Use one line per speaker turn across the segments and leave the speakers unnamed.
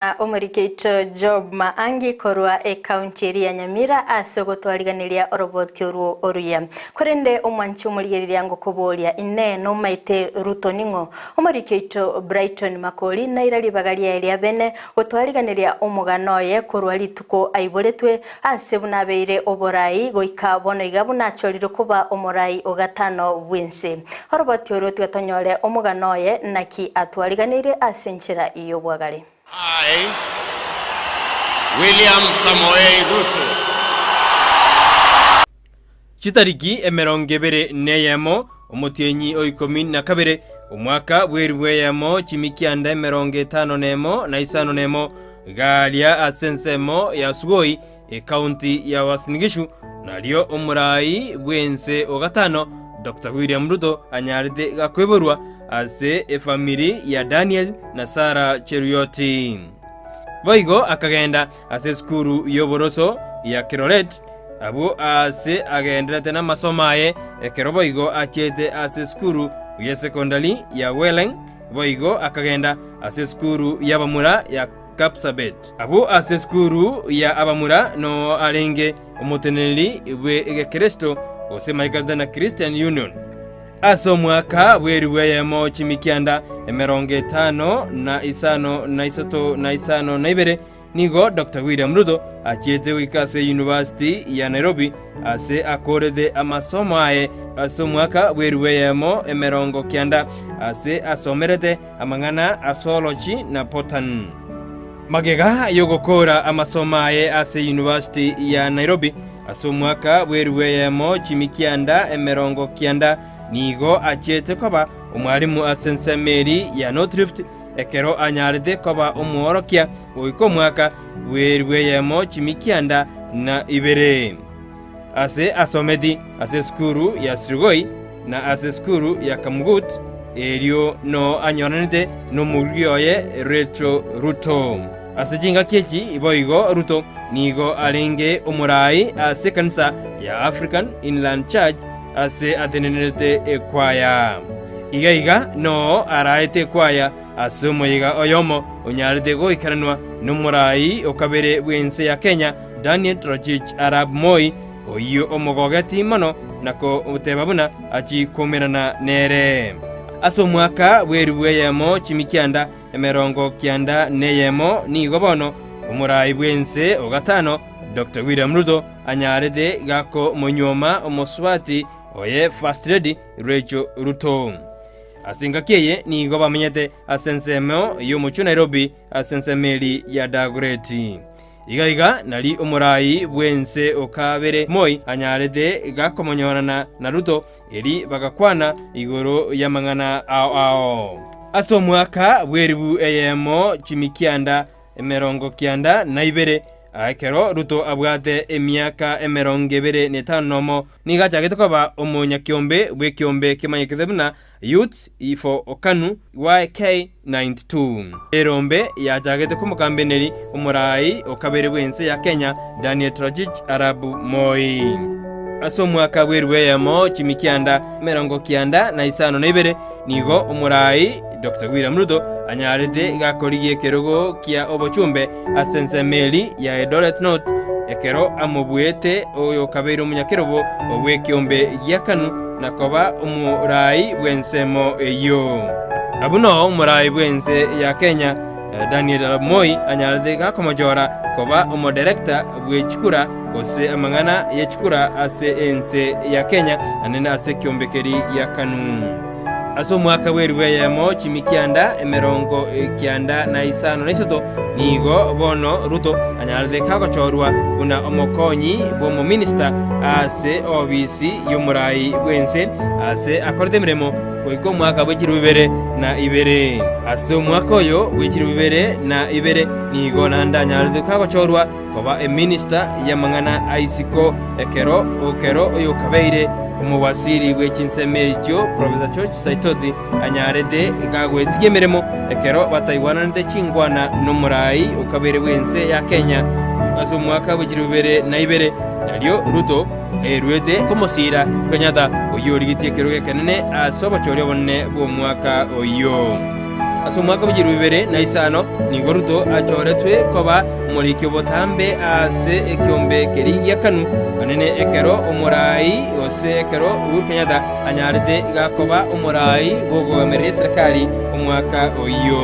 Na omoriki oito Job Maangi korwa ekaunti eria ya Nyamira ase ogotwariganeria oroboti orwo oruya. Korende omwanchi omorigereria ngokoboria, Inee, nomaete Ruto ning'o? Omoriki oito Brighton Makori naira ribaga riaye ria bene gotwariganeria omogano oye korwa rituko aiboretwe ase buna abeire oborai goika bono iga buna achorirwe koba omorai o gatano bw'ense. Oroboti orwo tiga tonyore omogano oye naki atwariganeirie ase enchera y'obwagare.
I, William Samoei Ruto.
Chitariki emerongo ebere neyemo, omotienyi o ikomi na kabere, omwaka bw'elifu eyemo chimikianda emerongo etano nemo na isano nemo, garia ase ensemo ya Sugoi, ekaunti ya Uasin Gishu, nario omoraai bw'ense o gatano, Doctor William Ruto anyarete gakoiborwa ase efamiri ya Daniel na Sarah Cheruiyot. Boigo akagenda ase esukuru y'oboroso ya Kiroret, abwo aase agenderete namasomo aye, ekero boigo achiete ase esukuru y'esekondari ya Weleng, boigo akagenda ase esukuru y'abamura ya Kapsabet. Abwo ase esukuru ya abamura noo arenge omoteneneri bw'Egekristo gose Maikatana Christian Union. Ase omwaka bw'elifu eyemo chimikianda emerongo etano na isano na isato na isano na ibere, nigo Doctor William Ruto achiete goika ase University ya Nairobi ase akoorete amasomo aye ase omwaka bw'elifu eyemo emerongo kianda ase asomerete amang'ana a Zoology na Botany. Magega y'ogokoora amasomo aye ase University ya Nairobi ase omwaka bw'elifu eyemo chimikianda emerongo kianda, nigo achiete koba omwalimu ase ensemo eri ya North Rift ekero anyarete koba omworokia goika omwaka bw'elifu eyemo chimikianda na ibere. Ase asometi ase esukuru ya Sirigoi na ase esukuru ya Kamugut, erio noo anyoranete nomorugi oye Rachel Ruto. Ase chingaki echi boigo Ruto nigo arenge omoraai ase ekanisa ya African Inland Church ase atenenerete ekwaya. Iga iga noo araete ekwaya ase omoyega oyomo onyarete goikaranwa nomoraai o kabere bw'ense ya Kenya Daniel Toroitich arap Moi, oyio omogogeti mono na koteba buna achie koumerana nere. Ase omwaka bw'elifu eyemo chimikianda emerongo kianda neyemo nigo bono omorai bw'ense o gatano Doctor William Ruto anyarete gakomonyuoma omosubati oye First Lady Rachel Ruto. Ase engaki eye nigo bamenyete ase ensemo y'omochie o Nairobi ase ensemo eri ya Dagoretti. Iga iga nari omorai bw'ense o kabere Moi anyarete gakomonyorana na Ruto, eri bagakwana igoro y'amang'ana ao ao. Ase omwaka bw'elifu eyemo chimikianda emerongo kianda na ibere, ekero Ruto abwate emiaka emerongo ebere na etano nomo, nigo achagete koba omonyakiombe bw'ekiombe kemanyekete buna Youths for Kanu YK92. Erombe yachagete komokambeneri omoraai o kabere bw'ense ya Kenya Daniel Toroitich arap Moi. Ase omwaka bw'eribu eyemo chimikianda emerongo kianda na isano na ibere nigo omoraai Doctor William Ruto anyarete gakorigia ekerogo kia obochumbe ase ensemo eri ya Eldoret North ekero amobuete oyokabeire omonyakerobo bw'ekeombe gia Kanu na koba omoraai bw'ensemo eyio. Abwo noo omoraai bw'ense ya Kenya Daniel Arap Moi anyarete gakomochora koba omoderekta bwe chikura gose amang'ana ye chikura ase ense ya Kenya naende ase ekiombe keria gia Kanu. Ase omwaka bw'elifu eyemo chimikianda emerongo kianda na isano na isato nigo bono Ruto anyarete kagochorwa buna omokonyi bw'omominista ase obisi y'omorai bw'ense ase akorete emeremo goika omwaka bwe chilifu ibere na ibere. Ase omwaka oyo bwe chilifu ibere na ibere nigo naende anyarete kagochorwa koba eminista y'amang'ana a isiko ekero okero oyokabeire omowasiri bwe chinsemo echio Professor George Saitoti anyarete gagwetigia emeremo ekero bataigwananete chingwana nomorai okabere bw'ense ya Kenya ase omwaka bwe chilifu ibere na ibere nario Ruto aeruete komosiira Kenyatta oyio origetie ekerogo ekenene ase obochori obonene bw'omwaka oyio. Ase omwaka bw'echilifu ibere na isano nigo Ruto achoretwe koba omoriki obotambe ase ekeombe keria gia Kanu, anene ekero omoraai gose ekero Uhuru Kenyatta anyarete gakoba omoraai bw'okogamereria eserekari omwaka oyio.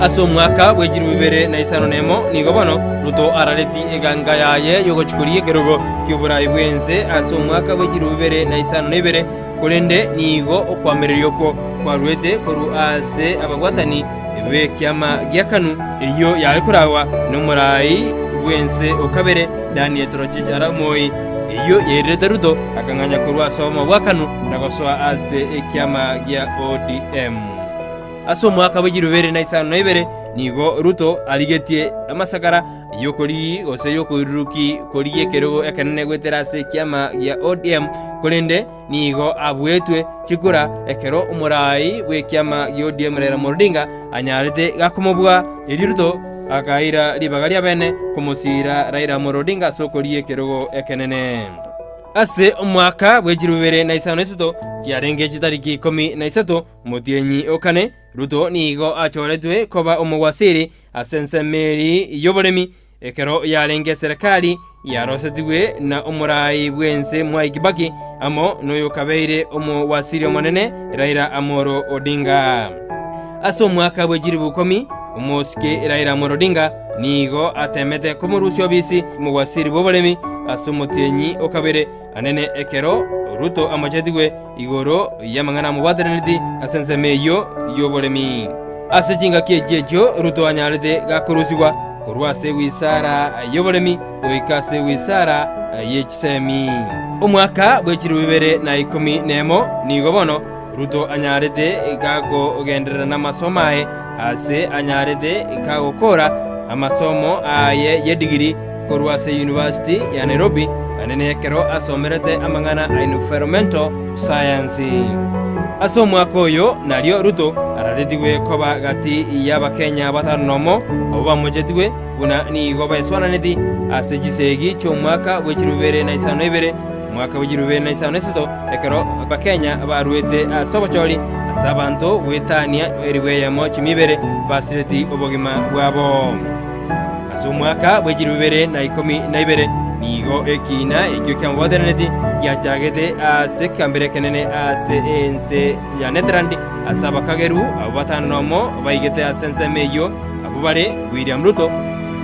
Ase omwaka bw'echilifu ibere na isano nemo nigo bono Ruto arareti eganga yaye y'ogochikoria ekerogo ki'oboraai bw'ense ase omwaka bw'echilifu 2052, korende nigo okoamereria okwo kwaruete korwa ase ababwatani b'ekiama gia Kanu, eyio yare koragwa nomoraai bw'ense o kabere Daniel Toroitich arap Moi, eyio yairerete Ruto akang'anya korwa ase obomo bwa Kanu na gosoa ase ekiama gia ODM. Ase omwaka bwe chilifu ibere na isano na ibere nigo Ruto arigetie amasakara y'okorigi gose y'okoiruruki korigia ekerogo ekenene goetera ase ekiama gia ODM, korende nigo abuetwe chikura ekero omoraai bw'ekiama gia ODM Raila Amolo Odinga anyarete gakomobua. Erio Ruto akaira ribaga riabene komosiira Raila Amolo Odinga ase okorigia ekerogo ekenene. Ase omwaka bwe chilifu ibere na isano na isato chiarenge chitariki ikomi na isato omotienyi o kane, Ruto nigo achoretwe koba omowasiri ase ensemo eri y'oboremi, ekero yarenge eserekari yarosetigwe na omoraai bw'ense Mwai Kibaki amo noyokabeire omowasiri omonene Raila Amolo Odinga. Ase omwaka bwe chilifu ikomi, omosike Raila Amolo Odinga nigo atemete komorusia obisi omowasiri bw'oboremi ase omotienyi o kabere anene ekero Ruto amochetigwe igoro y'amang'ana amobwateraneti ase ensemo eyio y'oboremi. Ase chingaki echi echio Ruto anyarete gakorusigwa korwa ase ewizara y'oboremi goika ase ewizara ye chisemi. Omwaka bwe chilifu ibere na ikomi nemo nigo bono Ruto anyarete gakogenderera namasomo aye ase anyarete kagokora amasomo aye y'edigiri korwa ase University ya Nairobi naende nekero asomerete amang'ana a Environmental Science. Ase omwaka oyo nario Ruto araretigwe koba gati y'Abakenya batano nomo abwo bamochetigwe buna nigo baeswananeti ase chisegi chi'omwaka bwe chilifu ibere na isano na ibere, omwaka bwe chilifu ibere na isano na isato ekero Abakenya baruete ase obochori ase abanto goetania elifu eyemo chimia ibere basireti obogima bwabo. Ase omwaka bwe chilifu ibere na ikomi na ibere nigo ekiina ekio kiamobwateraneti giachagete ase ekegambero ekenene ase ense ya Netherland ase abakageru abwo batano nomo baigete ase ensemo eyio abwo bare William Ruto,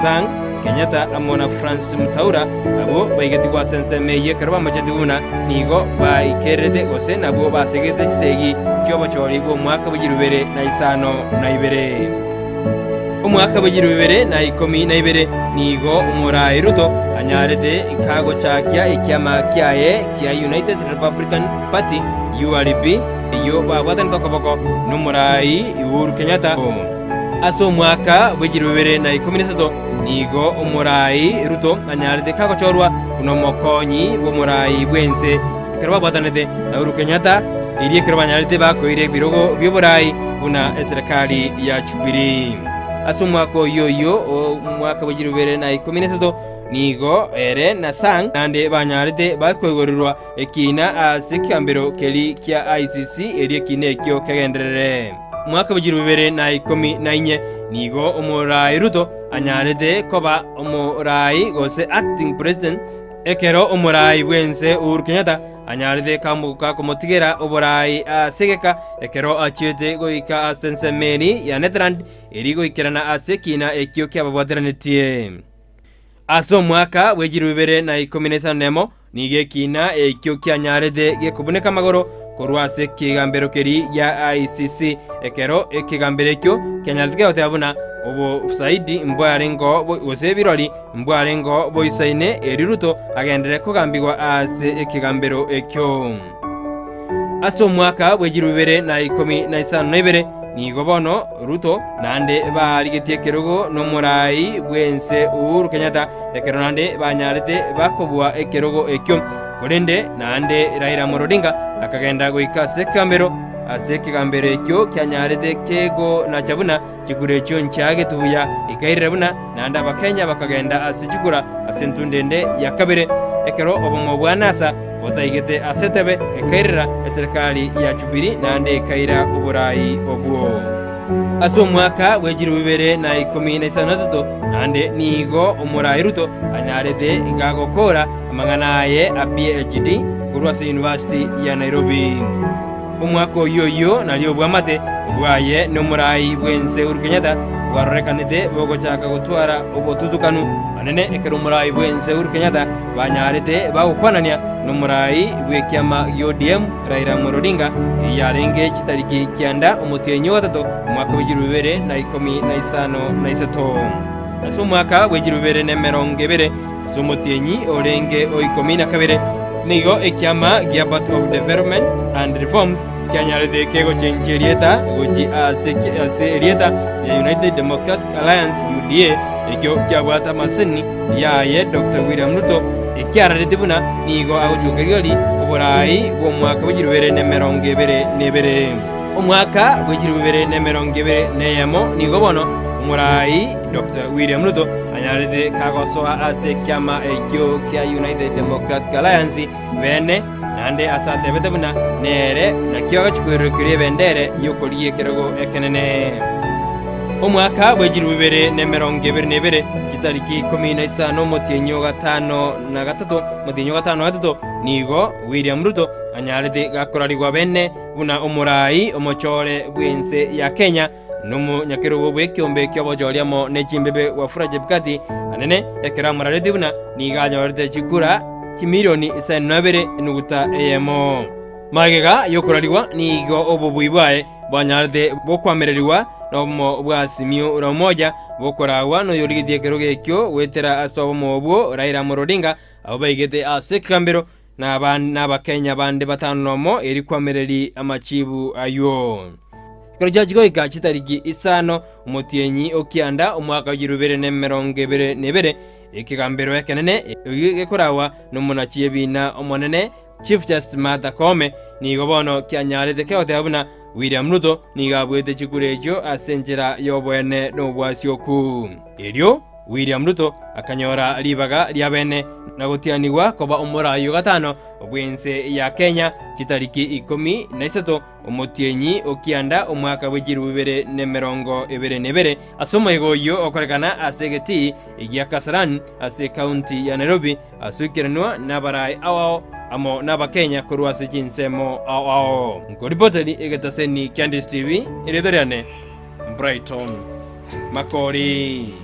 Sang, Kenyatta amo na Francis Muthaura abwo baigetigwe ase ensemo eyio ekero bamochetigwe buna nigo baikererete gose nabwo basegete chisegi chi'obochori bw'omwaka bwe chilifu ibere na isano na ibere. Omwaka bwe chilifu ibere na ikomi na ibere nigo omoraai Ruto anyarete kagochakia ekiama kiaye kia United Republican Party, URP, eyio babwatanete okoboko nomoraai Uhuru Kenyatta. Ase omwaka bwe chilifu ibere na ikomi na isato nigo omoraai Ruto anyarete kagochorwa buna omokonyi bw'omoraai bw'ense ekero babwatanete na Uhuru Kenyatta erio ekero banyarete bakoira ebirogo bi'oboraai buna eserekari ya Jubilee. Ase omwaka oyio oyio omwaka bwe chilifu ibere na ikomi na isato nigo ere na Sang naende banyarete bakoigorerwa ekiina ase ekegambero keria kia ICC erio ekiina ekio kegenderere. Omwaka bwe chilifu ibere na ikomi na inye nigo omoraai Ruto anyarete koba omoraai gose acting president ekero omoraai bw'ense Uhuru Kenyatta anyarete kamotigera oboraai ase egeka ekero achiete goika ase ensemo eri ya Netherland eri goikerana ase ekiina ekio kiababwateranetie. Ase omwaka bwe chilifu ibere na ikomi na isano nemo nigo ekiina ekio kianyarete gekobuneka amagoro korwa ase ekegambero keria gia ICC ekero ekegambero ekio kianyarete kegoteba buna obosaidi mbwarengeo gose birori Mbwarengeo boisaine, erio Ruto agenderere kogambigwa ase ekegambero ekio. Ase omwaka bwe chilifu ibere na ikomi na isano na ibere nigo bono Ruto naende baarigetie ekerogo nomoraai bw'ense Uhuru Kenyatta ekero naende banyarete bakobua ekerogo ekio. Korende naende Raila Amolo Odinga akagenda goika ase ekegambero ase ekegambero ekio kianyarete kegonacha buna Chikura echio nchiagetwe buya, ikairera buna naende Abakenya bakagenda ase chikura ase entunda ende ya kabere. Ekero obomo bwa NASA botaigete ase etebe, ekairera eserekari ya Jubilee naende ekaira oborai obwo. Ase omwaka bwe chilifu ibere na ikomi na isano na isato naende nigo omorai Ruto anyarete gagokora amang'ana aye a PhD korwa ase University ya Nairobi. Omwaka oyio oyio nario obwamate bwaye nomorai bw'ense Uhuru Kenyatta bwarorekanete bogochaka gotwara obotutukanu anene ekero omorai bw'ense Uhuru Kenyatta banyarete bagokwanania nomorai bw'ekiama gia ODM Raila Amolo Odinga eyarenge chitariki kianda omotienyi ogatato omwaka bw'echilifu ibere na ikomi na isano na isato. Ase omwaka bw'echilifu ibere na emerongo ebere ase omotienyi orenge o ikomi na kabere, nigo ekiama gia Party of Development and Reforms kianyarete kegochenchia erieta gochia ase ase erieta ria United Democratic Alliance, UDA, ekio kiabwate amaseseni yaye Doctor William Ruto, ekiararete buna nigo agochia gokeria oboraai bw'omwaka bw'echilifu ibere na emerongo ebere na ebere. Omwaka bw'echilifu ibere na emerongo ebere na eyemo nigo bono omoraai Doctor William Ruto anyarete kagosoa ase ekiama ekio kia United Democratic Alliance bene, naende ase atebete buna nere nakio agachia koirokeria ebendere y'okorigia ekerogo ekenene. Omwaka bw'echilifu ibere na emerongo ebere na ebere, chitariki ikomi na isano omotienyi o gatano na gatato, omotienyi o gatano na gatato, nigo William Ruto anyarete gakorarigwa bene buna omorai omochore bw'ense ya Kenya, Nomonyakerogo bw'ekeombe ki'obochori amo ne chimbebe Wafula Chebukati anene, ekero amoraretie buna nigo anyorete chikura chimilioni isaino na ibere enuguta eyemo. Magega y'okorarigwa nigo obobui bwaye bwanyarete bokwamererigwa nobomo bwa Simiyu la Umoja bokoragwa noyorigetie ekerogo ekio goetera ase obomo obwo Raila Amolo Odinga abwo baigete ase ekegambero na Abakenya bande batano nomo eri kwamereri amachibu ayio. Ekero chiachia goika chitariki isano omotienyi o kianda omwaka o chilifu ibere na emerongo ebere na ebere, ekegambero ekenene ekio gekoragwa nomonachi ebiina omonene Chief Justice Martha Koome nigo bono kianyarete kegoteba buna William Ruto nigo abuete chikura echio ase enchera y'oboene na obwasioku. Erio William Ruto akanyora ribaga ria bene na gotianigwa koba omorai o gatano bw'ense ya Kenya chitariki ikomi na isato omotienyi o kianda omwaka bwe chilifu ibere na emerongo ebere na ebere ase omoyega oyio okorekana ase egetii gia Kasarani ase ekaunti ya Nairobi ase oikeranwa nabarai ao ao amo n'Abakenya korwa ase chinsemo ao ao. Nkoripoteri egetaseni kia Ndisi TV, erieta riane Brighton Makori.